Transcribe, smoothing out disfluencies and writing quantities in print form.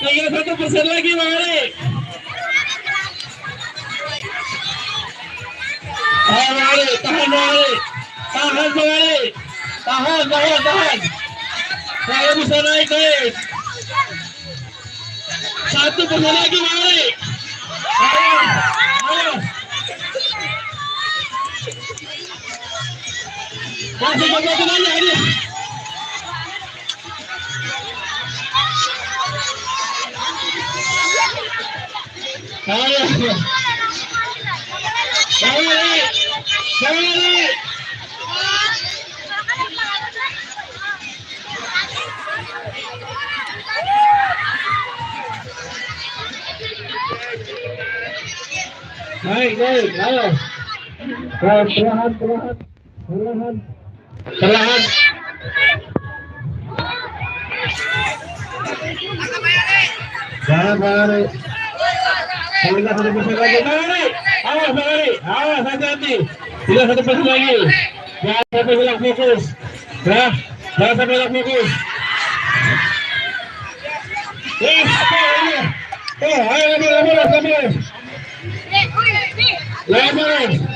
Tinggal 1% lagi Bang Ali. Bang Ali, tahan Bang Ali. Tahan Bang Ali. Tahan. Saya bisa naik. 1% lagi Bang Ali. Ayo. Masih 1 lagi ini. Ayo. Naik, ayo. Perlahan. Jangan balik. Tinggal 1% lagi. Awas, hati-hati. Tinggal 1% lagi. Jangan sampai hilang fokus. Jangan sampai hilang fokus. Ayo, ambil.